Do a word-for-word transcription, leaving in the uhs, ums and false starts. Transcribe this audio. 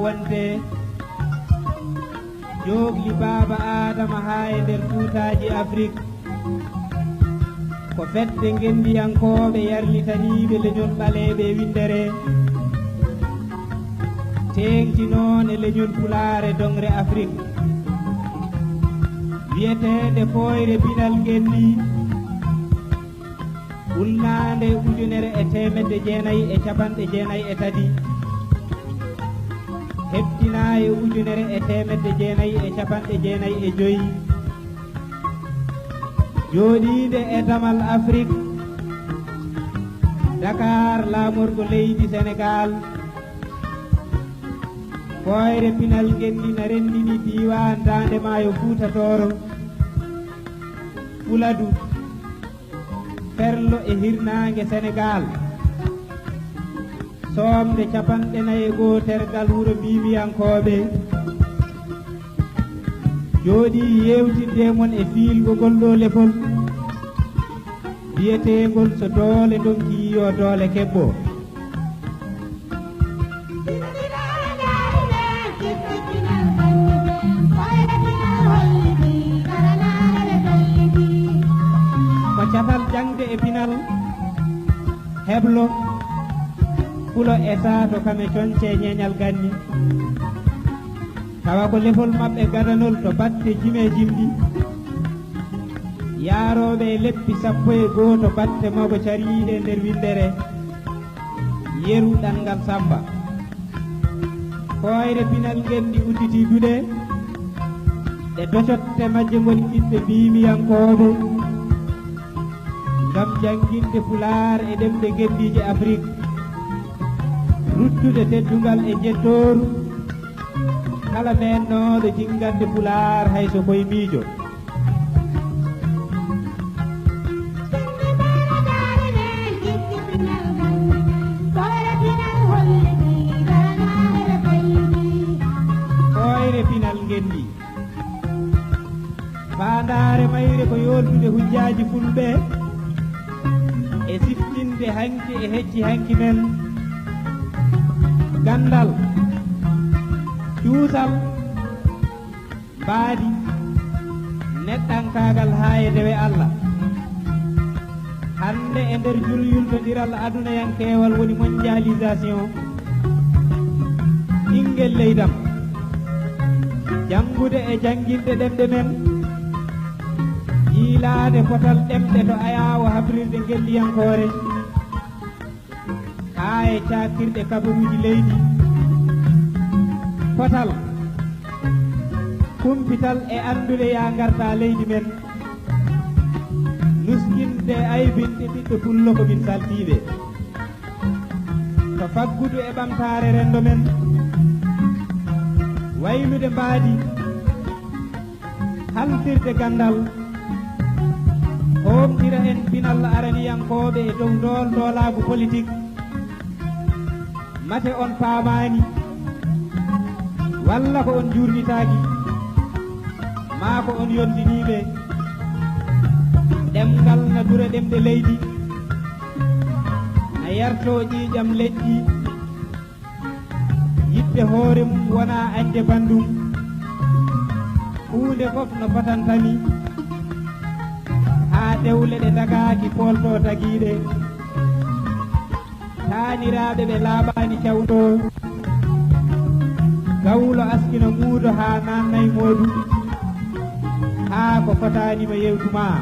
Wonde jookli Baaba Aadama haa e nder tuutaaji Afrik, ko fedde ngenndiyankooɓe yarlitaniiɓe leñol ɓaleeɓe e winndere, teeŋti noon e leñol Pulaar e doŋre Afrik, wiyeteende Fooyre Pinal Ngenndi, ulnaande ujunere e teemedde jeenayi e capanɗe jeenayi e tati, heɓtinaa e ujunere e teemedde jeenayi e capanɗe jeenayi e joyi, jooɗiinde e damal Afrik, Dakar, laamorgo leydi Senegaal. Fooyre Pinal Ngenndi na renndini diiwaan Daande Maayo Fuuta Tooro, Fuladu, Ferlo e hirnaange Senegaal, soomde capanɗe nayi e goo tergal wuro Biimiyankooɓe, jooɗii yeewtidde e mon e fiilgo ngol ɗoo lefol, biyeteengol So Doole Ndonkii Yo Doole Keɓɓo. Ko cafal jaŋde e pinal, heblo, pulo e saato kame coñce ñeeñal ganni. Tawa ko lefol maɓɓe gadanol to batte jime jimɗi, yaarooɓe e leppi sappo e goo to batte mago cariiɗe nder winndere, yeru ɗanngal Sammba. Fooyre Pinal Ngenndi udditi duɗe, ɗe docotte majje ngoni ɓiɓɓe Biimiyankooɓe, ngam jannginde Pulaar e ɗemɗe ngenndiije Afrik, ruttude teddungal e njettooru kala meennooɗo jinngande Pulaar, hay so ko e miijo. Fooyre Pinal Ngenndi. Faandaare mayre ko yooltude hujjaaji Fulɓe e siftinde hanki e hecci hanki men, ganndal, cuusal, mbaadi, neɗɗankaagal haa e dewe Alla. Hannde e nder julyultondiral adunayankeewal woni mondialisation, ɓinngel leydam, janngude e jannginde ɗemɗe men, yiilaade potal ɗemɗe to ayaawo habrirde ngenndiyankoore, haa e caakirɗe kabaruuji leydi, potal, kumpital e anndude yaa ngartaa leydi men, nuskinde aybinde ɓiɓɓe pullo ko min saltiiɓe. To faggudu e ɓamtaare renndo men, waylude mbaadi, halfirde ganndal, hooɓtira en pinal araniyankooɓe e dow ndool ndoolaagu politik. Mate on paamaani, walla ko on njuurnitaaki, maa ko on yondiniiɓe. Ɗemngal na dura ɗemɗe leydi, na yartoo ƴiiƴam leƴƴi. Yiɗde hoore mum wonaa añde banndum. Huunde fof no fotantani, haa dewle ɗe dagaaki pooltoo dagiiɗe. Taaniraaɓe ɓe laaɓaani cawndoo. Gawlo askina muudo haa naannay moodu. Haa ko fotaani ma yewtu maa.